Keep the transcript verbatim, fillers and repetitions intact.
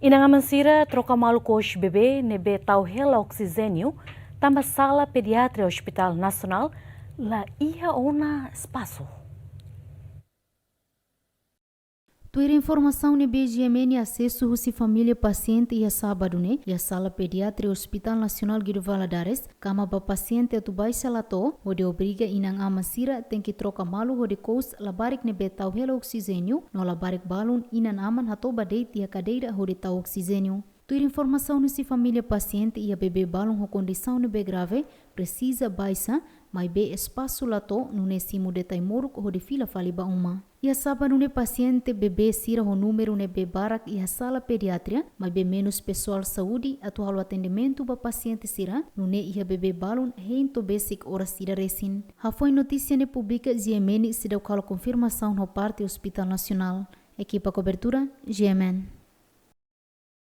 Inan-aman sira troka malu kous bebé ne'ebé tau hela oksijéniu tanba sala pediatria Hospital Nasionál la iha ona espasu. Tuir informasaun ne'ebé GMN asesu husi família pasiente iha sábadu ne'e, iha sala pediatria Hospital Nasionál Guido Valadares, kama ba pasiente atu baixa la to'o, hodi obriga inan-aman sira tenke troka malu hodi kous labarik ne'ebé tau hela oksijéniu, no labarik balun inan-aman hato'o ba de'it iha kadeira hodi tau oksijéniu. Tuir informasaun husi família pasiente iha bebé balun ho kondisaun ne'ebé grave, presiza baixa, maibé espasu la to'o, nune'e simu de'it ai-moruk hodi fila fali ba uma. Iha sábadu ne'e pasiente bebé sira ho númeru ne'ebé barak iha sala pediatria, maibé menus pesoál saúde atu halo atendimentu ba pasiente sira, nune'e iha bebé balun hein to'o besik oras ida resin. Hafoin notísia ne'e publika GMN seidauk halo konfirmasaun ho parte Hospital Nasionál. Ekipa kobertura, GMN.